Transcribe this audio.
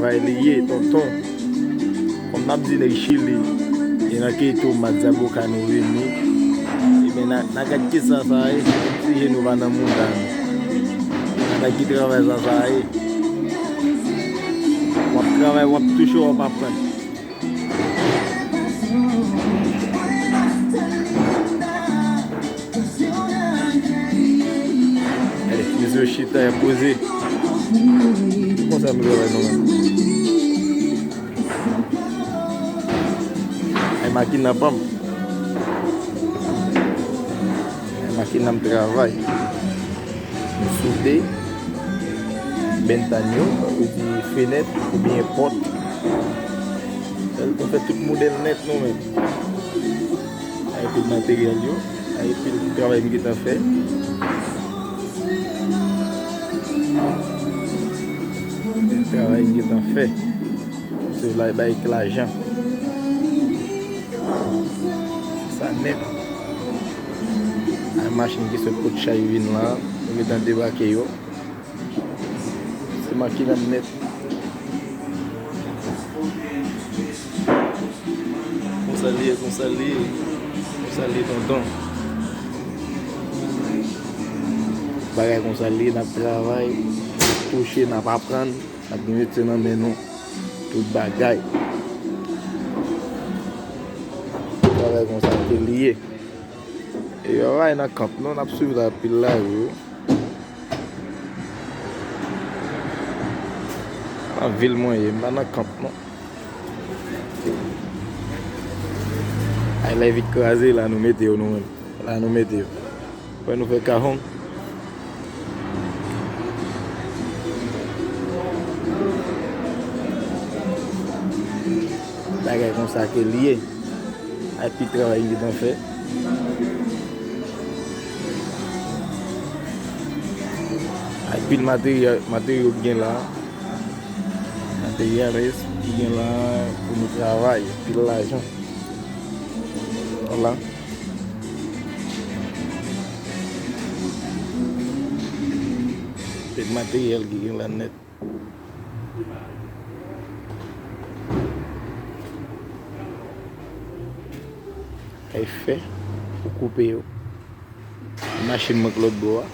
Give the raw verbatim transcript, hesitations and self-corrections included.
Bay li ye, tonton. Kòm n ap di nèg Chili, e nan keto mat zaboka nou vini. Ebyen, n a, n a gad kisa sa ye, si je nou pa nan mouda nou. N a gad ki travay sa, sa ye. W ap travay, w ap touche, w ap aprann. Gade, mesye yo chita, y ap poze. Konsa nou travay nou menm. Ay, makina pa m. Ay, makina m travay. M soude. Bentanyo, sa vle di fenèt oubyen pòt. Nou fè tout modèl nèt nou menm. Ay, tout materyèl yo. Ay, pil travay m gentan fè. Travay m gentan fè. Se la bay k lajan. Sa nèt. Ay, machin ki sot kot chay vin la, nou gentan debake yo. Se makina m nèt. Konsa l ye, konsa l ye. Konsa l ye, tonton. Bagay konsa l ye, n ap travay, n ap touche, n ap aprann, n ap gen metye nan men nou. Tout bagay. Travay konsa ke l ye. E yo va nan kanp non, n ap swiv la pil la yo. Nan vil mwen ye, m pa nan kanp non. Ay, lè vit kraze, la nou mete yo nou menm. La nou mete yo. Wè nou fè kahon. Bagay konsa ke l ye. Ay, pil travay m gentan fè. Ay, pil materyo, materyo k gen la. Materyèl ki gen la pou nou travay. Pil lajan. Vwala. Pil materyèl ki gen la nèt. Ay fè pou koupe yo. Machin mwen k lòt bò a.